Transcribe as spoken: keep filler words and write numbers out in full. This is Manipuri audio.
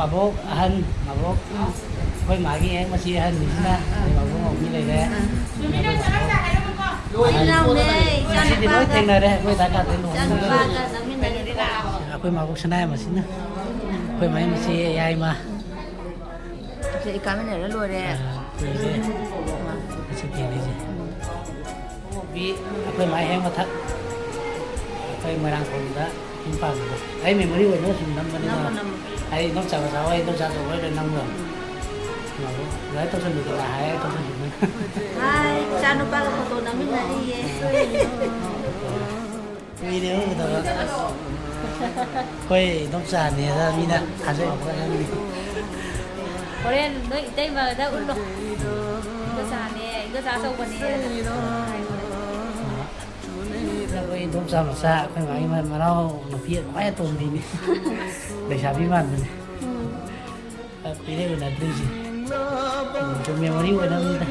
ꯃꯕꯣꯛ ꯑꯍꯟ, ꯃꯕꯣꯛ, ꯑꯩꯈꯣꯏ ꯃꯥꯒꯤ ꯍꯦꯛ ꯃꯆꯦ ꯑꯍꯟꯅꯤꯁꯤꯅ ꯑꯩ ꯃꯕꯣꯛ ꯃꯧꯄꯤ ꯂꯩꯔꯦ꯫ ꯏꯅꯥꯎꯅꯦ, ꯉꯁꯤꯗꯤ ꯂꯣꯏ ꯏꯆꯥꯅꯨꯄꯥꯒ꯫ ꯊꯦꯡꯅꯔꯦ ꯑꯩꯈꯣꯏ ꯗꯥ ꯀꯥꯗꯩ ꯂꯨꯍꯣꯡꯕꯗ꯫ ꯏꯆꯥꯅꯨꯄꯥꯒ ꯆꯥꯃꯤꯟꯅꯔꯤꯕ꯫ ꯑꯩꯈꯣꯏ ꯃꯕꯣꯛ ꯁꯅꯥꯌꯥꯏ ꯃꯁꯤꯅ ꯑꯩꯈꯣꯏ ꯃꯥꯒꯤ ꯃꯆꯦ ꯌꯥꯏꯃ꯫ ꯁꯦ, ꯏ ꯀꯥꯃꯤꯟꯅꯔ ꯂꯣꯏꯔꯦ꯫ ꯑꯥ, ꯀꯨꯏꯔꯦ꯫ ꯉꯁꯤ ꯊꯦꯡꯅꯩꯁꯦ꯫ ꯃꯕꯣꯛꯄꯤ ꯑꯩꯈꯣꯏ ꯃꯥꯏ ꯍꯦꯛ ꯃꯊꯛ, ꯑꯩꯈꯣꯏ ꯃꯣꯏꯔꯥꯡꯈꯣꯡꯗ ꯌꯨꯝ ꯄꯥꯟꯕꯗꯣ꯫ ꯑꯩ memory ꯑꯣꯏꯅꯕ ꯁꯨꯝ ꯅꯝꯕꯅꯤꯗ꯫ ꯅꯝꯃꯣ, ꯅꯝꯃꯣ꯫ ꯑꯩ ꯏꯗꯣꯝꯆꯥ ꯃꯆꯥ ꯍꯣꯏ, ꯏꯗꯣꯝꯆꯥ ꯑꯆꯧꯕ ꯍꯣꯏ ꯂꯣꯏ ꯅꯝꯈ꯭ꯔꯕꯅꯤ꯫ ꯑꯗꯨꯃꯥꯏꯅ ꯇꯧꯁꯟꯕꯤꯗꯅ ꯍꯥꯏ, ꯇꯧꯁꯟꯕꯤꯗꯅ꯫ ꯍꯥꯏ, ꯏꯆꯥꯅꯨꯄꯥꯒ photo ꯅꯝꯃꯤꯟꯅꯔꯤꯌꯦ꯫ ꯀꯨꯏꯔꯦ ꯎꯗꯕ꯫ ꯑꯩꯈꯣꯏ ꯏꯗꯣꯝꯆꯥꯅꯦꯗ ꯃꯤꯅ ꯊꯥꯖꯕ ꯈꯔ ꯈꯪꯗꯦ꯫ ꯍꯣꯔꯦꯟ ꯅꯣꯏ ꯏꯇꯩꯃꯗ ꯎꯠꯂꯣ꯫ ꯏꯗꯣꯝꯆꯥꯅꯦ, ꯏꯗꯣꯝꯆꯥ ꯑꯆꯧꯕꯅꯦ꯫ ꯑꯩꯈꯣꯏ ꯏꯗꯣꯝꯆꯥ ꯃꯆꯥ, ꯑꯩꯈꯣꯏ ꯃꯥꯒꯤ ꯃ-, ꯃꯅꯥꯎ ꯅꯨꯄꯤ ꯈ꯭ꯋꯥꯏ ꯑꯇꯣꯝꯕꯤꯅꯤ꯫ ꯂꯩꯁꯥꯕꯤ ꯃꯥꯟꯕꯅꯦ꯫ ꯀꯨꯏꯔꯦ ꯎꯅꯗ꯭ꯔꯤꯁꯦ꯫ ꯑꯗꯨꯝ memory ꯑꯣꯏꯅꯕꯅꯤꯗ꯫